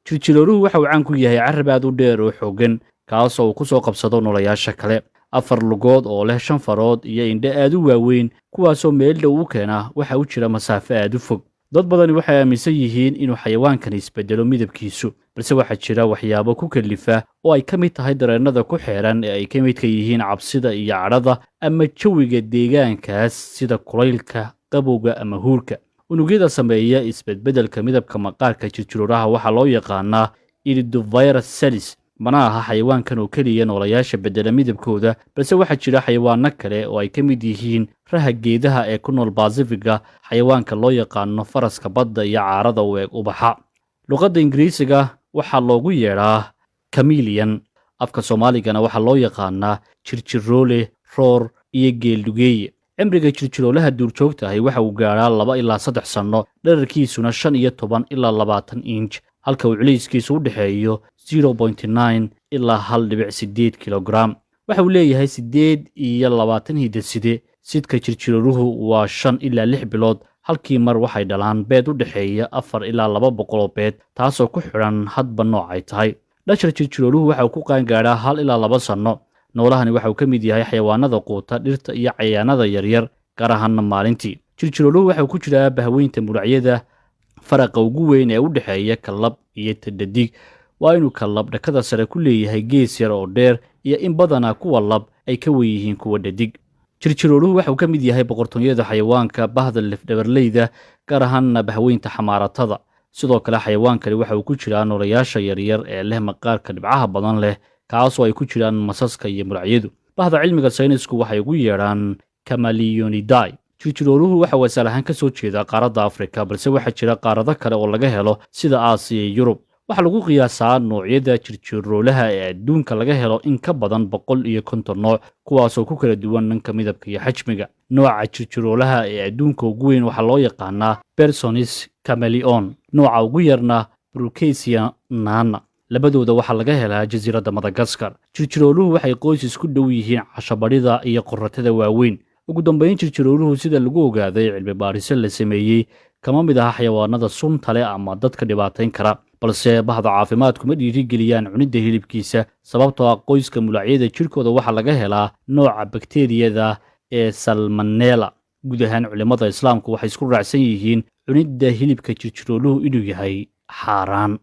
Jirjirooluhu waxa uu caan ku yahay carab aad u dheer oo xooggan, kaasoo uu ku soo qabsado noolayaasha kale, afar lugood oo leh shan farood iyo indho aad u waaweyn, kuwaasoo meel dhow u keena waxa u jira masaafo aad u fog. Dad badani waxay aaminsan yihiin inuu xayawaankani isbedelo midabkiisu, balse waxaa jira waxyaabo ku kalifa oo ay ka mid tahay dareennada ku xeeran ee ay ka midka yihiin cabsida iyo cadhada ama jawiga deegaankaas, sida kulaylka, qabowga ama huurka. Unugyada sameeya isbedbedelka midabka maqaarka jirjirooraha waxaa loo yaqaanaa iridovirus cells. Mana aha xayawaankan oo keliya noolayaasha beddela midabkooda, balse waxaa jira xayawaano kale oo ay ka mid yihiin raha geedaha ee ku nool Basifiga, xayawaanka loo yaqaano faraska badda iyo caarada u eg ubaxa. Luqadda Ingiriisiga waxaa loogu yeedhaa chameleon, afka Soomaaligana waxaa loo yaqaanaa jirjiroole, roor iyo geeldhugeeye. Cimriga jirjiroolaha duurjoogta ahi waxa uu gaadhaa 2 ilaa 3 sanno, dherarkiisuna 15 ilaa 20 inch, halka uu culayskiisu u dhexeeyo 0.9 ilaa 1.8 kilogram. Waxa uu leeyahay 28 hidaside. Sidka jirjirooluhu waa 5 ilaa 6 bilood. Halkii mar waxay dhalaan beed u dhexeeya 4 ilaa 200 oo beed, taasoo ku xidhan hadba nooc ay tahay. Dhashar jirjirooluhu waxa uu ku qaangaadhaa 1 ilaa 2 sanno. Noolahani waxa uu ka mid yahay xayawaanada quuta dhirta iyo cayayaanada yaryar, gaar ahaana maalintii. Jirjirooluhu waxa uu ku jiraa bahweynta muracyada. Faraqa ugu weyn ee u dhexeeya kalab iyo tadhadig waa inuu kalab dhakada sare ku leeyahay gees yar oo dheer, iyo in badanaa kuwa lab ay ka wen yihiin kuwa dhadig. Jirjirooluhu waxa uu ka mid yahay boqortooyada xayawaanka, bahda lafdhabarleyda, gaar ahaana bahweynta xamaaratada. Sidoo kale xayawaankani waxa uu ku jiraa noolayaasha yaryar ee leh maqaarka dhibcaha badan leh, kaasoo ay ku jiraan masaska iyo muracyadu. Bahda cilmiga saynisku waxay ugu yeedhaan Chamaeleonidae. Jirjirooluhu waxa uu asal ahaan ka soo jeedaa qaaradda Afrika, balse waxaa jira qaarado kale oo laga helo, sida Aasiya iyo Yurub. Waxaa lagu qiyaasaa noocyada jirjiroolaha ee adduunka laga helo in ka badan 150 nooc, kuwaasoo ku kala duwan dhanka midabka iyo xajmiga. Nooca jirjiroolaha ee adduunka ugu weyn waxaa loo yaqaanaa Person's chameleon, nooca ugu yarna Brookesia nana. Labadooda waxaa laga helaa jasiiradda Madagaskar. Jirjirooluhu waxay qoys isku dhow yihiin cashabadhida iyo qoratada waaweyn. Ugu dambeyn, jirjirooluhu, sida lagu ogaaday cilmi baadhiso la sameeyey, kama mid aha xayawaanada sunta leh ama dadka dhibaatayn kara, balse bahda caafimaadku ma dhiirigeliyaan cunidda hilibkiisa, sababtoo ah qoyska mulacyada jirkooda waxaa laga helaa nooca bakteriyada ee salmonella. Guud ahaan culimmada Islaamku waxay isku raacsan yihiin cunidda hilibka jirjirooluhu inuu yahay xaaraan.